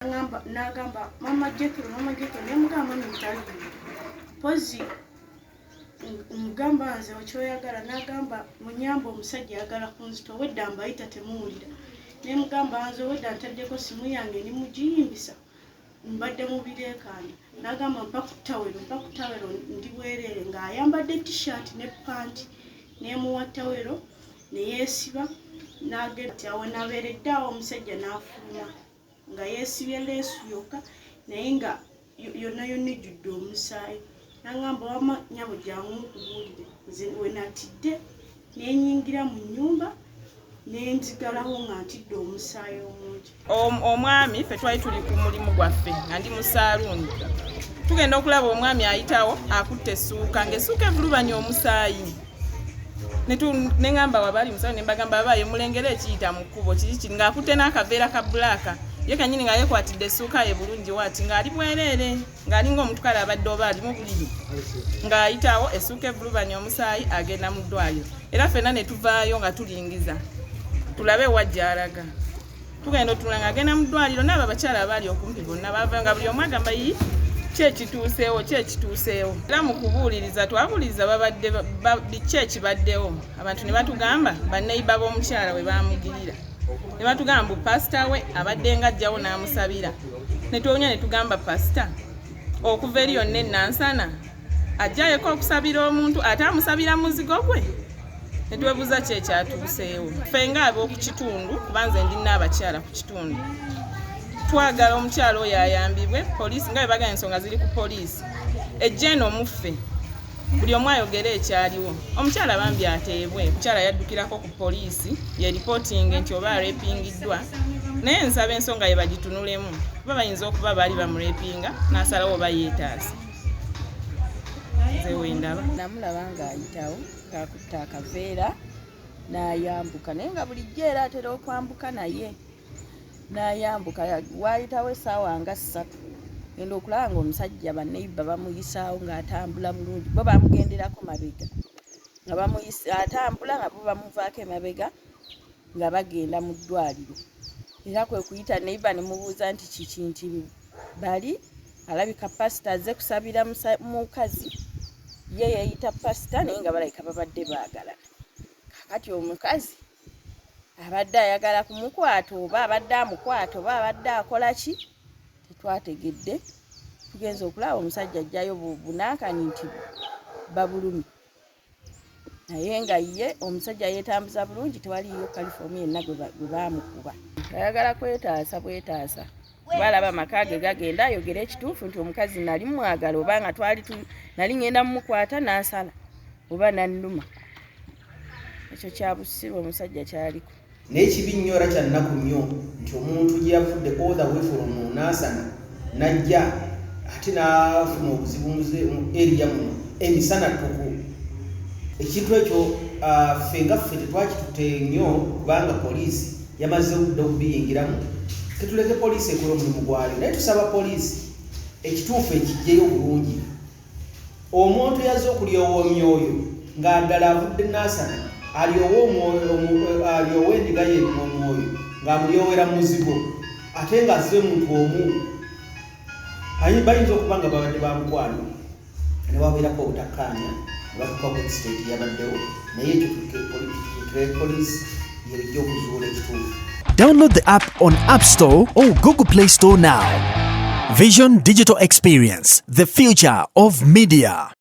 N'agamba, "Mama Jethro, Mama Jethro." Nemugamba, "Mami, ntaliiyo." Pozi mugamba, "Nze okyoyagala?" N'agamba, "Munyamba, omusajja ayagala kunzita, obwedda mbayita temuwulira." Nemugamba, "Nze obwedda ntaddeko simu yange, ndi mugiyimbisa, mbadde mubireekaana." N'agamba, "Mpa ku tawero, mpa ku tawero, ndi bwereere," ng'ayambadde T-shirt ne panti. Nemuwa tawero neyeesiba n'agenda. Awo nabeeredde awo, omusajja n'afuluma nga yeesibye leesu yokka, naye nga yonna yonna ejjudde omusaayi. Nagamba, "Wama nyabo, jangu nkubuulire." Nze we natidde, nenyingira mu nnyumba, nenzigalawo nga ntidde omusaayi omungi. Omwami, ffe twali tuli ku mulimu gwaffe nga ndi mu saaluuni, tugenda okulaba omwami ayitawo akutte essuuka, ng'essuuka evulubanya omusaayi. Neŋŋamba wabali musawo, ne mbagamba, "Abaaye, mulengere ekiyita mu kkubo kiki?" Ng'akutte n'akaveera ka black, ye kanyini nga yeekwatidde essuuka ye bulungi waati, ng'ali bwereere, ng'alinga omuntu kale abadde oba ali mu buliri, ng'ayitawo essuuka evulubanya omusaayi, agenda mu ddwaliro. Era ffenna ne tuvaayo nga tulingiza tulabe wa gy'alaga. Tugenda otula nga agenda mu ddwaliro, n'abo abakyala abaali okumpi bonna bava, nga buli omu agamba, "Yi, ki ekituuseewo? Ki ekituuseewo?" Era mu kubuuliriza twabuuliriza babadde biki ekibaddewo, abantu ne batugamba banneiba b'omukyala we bamugirira, ne batugamba mbu pasita we abadde nga ajjawo n'amusabira. Ne twewunya, ne tugamba, "Pasita okuva eri yonna enansana ajjayeko okusabira omuntu, ate amusabira muzigo gwe?" Ne twebuuza ki ekyatuuseewo. Ffe nga ab'oku kitundu, kuba nze ndina abakyala ku kitundu, twagala omukyala oyo ayambibwe poliisi. Nga bwe bagamba ensonga ziri ku poliisi, ejja eno muffe, buli omu ayogere ekyaliwo. Omukyala bambi ateebwe. Omukyala yaddukirako ku poliisi yeripootinga nti oba arepingiddwa, naye nsaba ensonga ye bagitunulemu, kuba bayinza okuba baali bamurepinga n'asalawo oba yeetaasa. Nze wendaba. Namulaba ng'ayitawo ng'akutte akaveera n'ayambuka, naye nga bulijjo era atera okwambuka, naye n'ayambuka. Waayitawo essaawa nga 3, genda okulaba nga omusajja banneiba bamuyisaawo ng'atambula bulungi, bo bamugenderako mabega, nga bamuyisa atambula, nga bo bamuvaako emabega nga bagenda mu ddwaliro. Era kwe kuyita neiba ne mubuuza nti kiki, nti bali alabika pasita azze kusabira mukazi, ye yeeyita pasita, naye nga balabika babadde baagalana. Kakati omukazi abadde ayagala kumukwata, oba abadde amukwata, oba abadde akola ki, tetwategedde. Tugenza okulaba omusajja ajjayo bunankani nti babulumi, naye nga ye omusajja yeetambuza bulungi, tewaliyo kalifoomu yenna gwe baamukuba. Ayagala kwetaasa bwetaasa, balaba amaka ge gagenda, ayogere ekituufu nti omukazi nali mwagala, oba nga twali nali ngenda mumukwata n'asala oba nannuma. Ekyo kya busiru omusajja kyaliko. Naye kibi nnyo era kyannaku nnyo nti omuntu gye yavudde all the way from Nansana najja ate n'afuna obuzibu mu area muno emisana ttuku. Ekintu ekyo ffe nga ffe tetwakitutte nnyo, kubanga poliisi yamaze obudde okubiyingiramu. Tetuleke poliisi ekola omulimu gwayo, naye tusaba poliisi ekituufu ekijjeyo bulungi. Omuntu yazze okulyowa omyoyo nga ddala avudde Nansana, alyowa alyowa endiga ye omwoyo ng'amulyowera mu muzigo, ate ng'azze muntu omu. Bayinza okuba nga babadde bamukwano, ne wabeerako obutakkaanya ne batuuka ku extent yabaddewo, naye ekyo tuleke poliisi yejja okuzuula ekituufu. Download the app on App Store or Google Play Store now. Vision Digital Experience, the future of media.